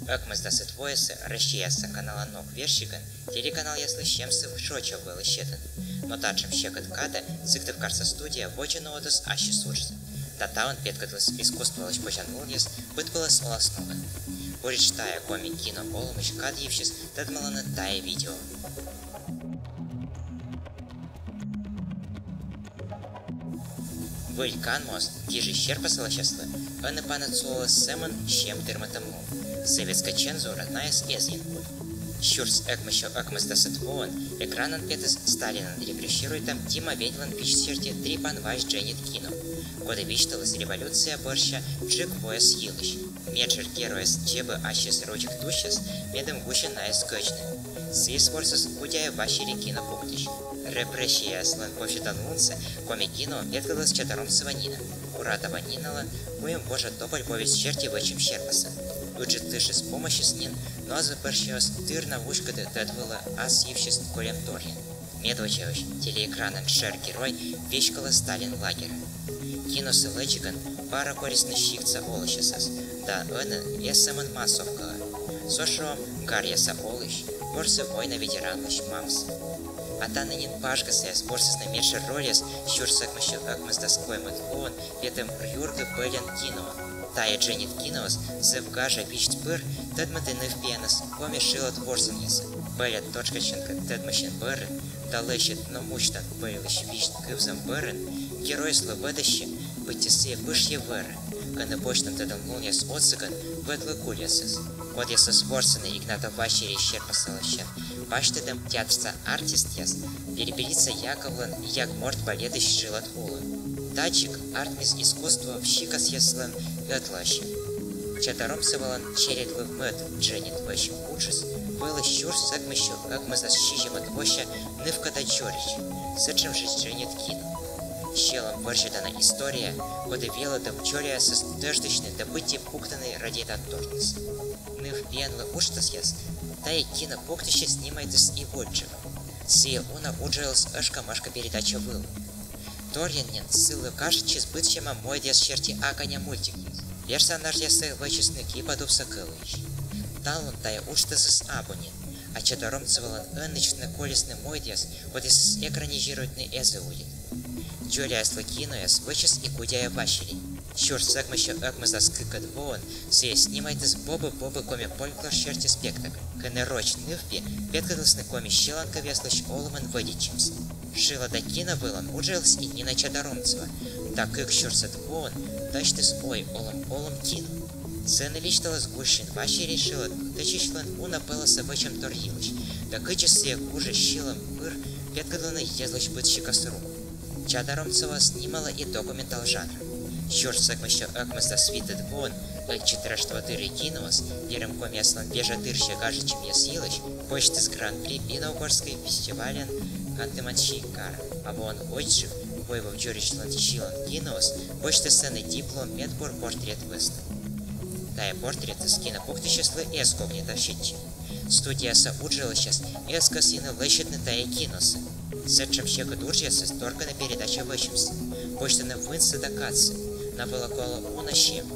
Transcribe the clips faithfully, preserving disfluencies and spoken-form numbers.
Ӧкмысдасӧд воясӧ Россияса каналын ног версигӧн телеканалъяслы сьӧмсӧ шоча вӧлі сетӧны. Но татшӧм сьӧкыд кадӧ Сыктывкарса студия водзӧ нуӧдіс ассьыс уджсӧ. Да талун петкӧдліс искусстволысь позянлунъяс быдпӧлӧс оласногӧн. Буретш тайӧ коми кино олӧмысь кад йывсьыс тӧдмалана тайӧ видео. Выль канмоӧс гижысь серпасалысьяслы ӧні паныд сулаліс сӧмын сьӧм тырмытӧм лун. Советскӧй цензура найӧс эз енкуй. Сюрс ӧкмыссё ӧкмысдасӧд воын экранын петіс Сталинӧн репрессируйтӧм Дима Веньлӧн висьт серти Трипан Вась дженьыд кино, коді висьталіс революция бӧрся тшыг вояс йылысь. Медшӧр геройяс дзебӧ ассьыс роч тусьяс, медым гусьӧ найӧс кӧдзны. Сійӧс ворсіс Кудяев Василий кино пуктысь. Репрессияяслӧн повзьӧданлунсӧ коми киноын петкӧдліс Чадаромцева Нина, Куратова Ниналӧн «Куим вожа тополь» повесть серти вӧчӧм серпасӧн. Ыджыд тышыс помасис нин, но азьлӧ бӧрсяыс тыр на уськӧдӧ тӧд вылӧ ас йывсьыс кольӧмторйӧн. Медводдзаысь телеэкранын шӧр герой веськалӧ Сталин лагерӧ. Киносӧ лэдзигӧн бара корисны сиктса олысьясӧс, да ӧні эз сӧмын массовкаӧ. Со, шуам, гаръяса олысь, ворсӧ война ветеранлысь мамсӧ. А тані нин пажгӧ сійӧс ворсісны медшӧр рольяс сюрс ӧкмыссё ӧкмысдас коймӧд воын петӧм «Юргӧ пӧльӧн» киноын. Тайӧ дженьыд киноыс зэв гажа висьт пыр тӧдмӧдӧ ныв-пиянӧс коми шылад ворсанъясӧ. Пӧля тотшкасьӧн кӧ тӧдмасин бӧрын да лӧсьыд, но мусьтан пӧльлысь висьт кывзам бӧрын геройыслы вӧдасьӧ, быттьӧ сійӧ пышйӧ вӧрӧ, кӧні босьтӧм тӧдӧмлунъяс отсӧгӧн ветлӧ гульясӧс, кодъясӧс ворсӧны Игнатов Василий серпасалысьӧн пасьтӧдӧм театрса артистъяс Перепелица Яковлӧн «Ягморт» балетысь шылад улын. Тадзи артмис искусствоӧ сикасъяслӧн ӧтлаасьӧм. Чадаромцевалӧн «Чередлыв мӧд» дженьыд вӧчӧм уджыс вӧлі сюрс ӧкмыссё ӧкмысдас сизимӧд вося нывкада дзоридз, сэтшӧм жӧ дженьыд кино. Сьӧлӧм вӧрзьӧдана история, коді велӧдӧм дзоляясӧс тӧждысьны да быттьӧ пуктыны радейтан тортнас. Ныв-пиянлы уджтасъяс тайӧ кино пуктысьыс снимайтіс и водзджык. Сійӧ уна уджаліс «Ӧшкамӧшка» передача вылын. Торйӧн нин сылы кажитчис быдсяма мойдъяс серти аканя мультикъяс. Персонажъяссӧ вӧчисны киподувса кылысь. Талун тайӧ уджтасыс абу нин, а Чадаромцевалӧн ӧнӧдз на колисны мойдъяс, кодъясӧс экранизируйтны эз и удит. Дзоляяслы кинояс вӧчис и Кудяев Василий. Сюрс ӧкмыссё ӧкмысдас кыкӧд воын сійӧ снимайтіс «Бобы-бобы» коми фольклор серти спектакль, кӧні роч ныв-пи петкӧдлісны коми сьыланкывъяслысь олӧмӧн вӧдитчӧмсӧ. Шылада кино вылын уджаліс и Нина Чадаромцева, да кык сюрсӧд воын дасьтіс «Ой, олӧм, олӧм» кино. Сэні висьталіс Гущин Василий шылад кытӧдзысьлӧн уна пӧлӧсӧ вӧчӧмтор йылысь да кыдзи сійӧ гужӧ сьылӧм пыр петкӧдлыны йӧзлысь быд сикас ру. Чадаромцева снималӧ и документал жанрӧ. Сюрс ӧкмыссё ӧкмысдас витӧд воын «Ӧтчыд Раштво дырйи» киноыс, вермӧ комияслӧн вежа дырся гажӧдчӧмъяс йылысь, босьтіс гран-при Биногорскӧй фестивальын Ханты-Мансийскйӧ. А воӧн водзджык Войвыв дзоридзлӧн сьылан киноыс босьтіс сэні диплом медбур портрет вӧсна. Тайӧ портретыс кино пуктысьяслы эз кокни да сетчы. Студияса уджалысьяс эз кӧсйыны лӧсьӧдны тайӧ киносӧ. Сэтшӧм сьӧкыд уджъясыс торкӧны передача вӧчӧмсӧ, босьтӧны вынсӧ да кадсӧ, на вылӧ колӧ уна сьӧм.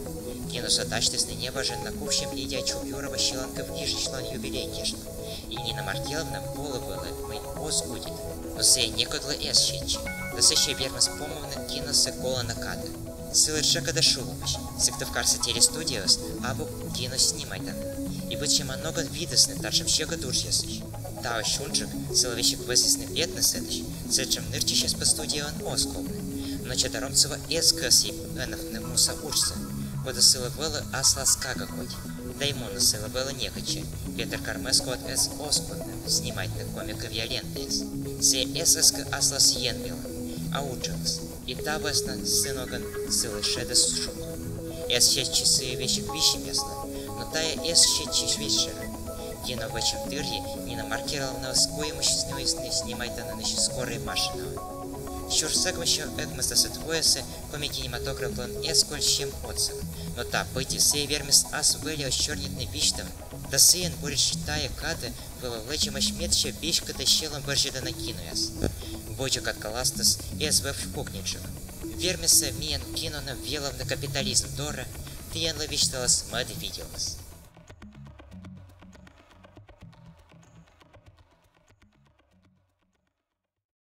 Киносӧ дасьтісны неважӧн на кувсьӧм Лидия Чувьюрова сьыланкыв гижысьлӧн юбилей гижны. И Нина Маркеловна волӧ вӧлі, мый оз удит. Но сійӧ некодлы эз сетчы да сэсся вермис помавны киносӧ колана кадӧ. Сылы тшӧкыда шулӧмаӧсь, Сыктывкарса телестудияыс абу кино снимайтан. И быдсяма ногӧн видісны татшӧм сьӧкыд уджъясысь. Таысь унджык сылы весиг вӧзйисны петны сэтысь, сэтшӧм нырччысьяс пӧ студияын оз ковны. Но Чадаромцева эз кӧсйы ӧнӧвтны муса уджсӧ, коді сылы вӧлі аслас кага кодь. Да и мунны сылы вӧлі некытчӧ. Петыр Кармӧскуад эз оз кутны снимайтны коми кывъя лентаяс. Сійӧ эз эскы аслас енбиӧн, а уджаліс. И та вӧсна сы ногӧн сылы шедіс шуд. Эз сетчы сійӧ весиг висьӧмъяслы, но тайӧ эз сетчы весьшӧрӧ. Кино вӧчӧм дырйи Нина Маркеловнаӧс куимысь нуисны снимайтананысь скорӧй машинаӧн. Сюрс ӧкмыссё ӧкмысдасӧд воясӧ коми кинематографлӧн эз коль сьӧм отсӧг, но та пыдди сійӧ вермис ас вӧлиӧс сёрнитны висьтавны. Да сійӧн буретш тайӧ кадӧ вӧлі лэдзӧмаӧсь медся веськыда сьӧлӧм вӧрзьӧдана кинояс. Водзӧ кадкаластыс эз вӧв кокниджык. Вермисӧ миян кинонӧ велавны капитализм дорӧ, тіянлы висьталас мӧд видеоыс.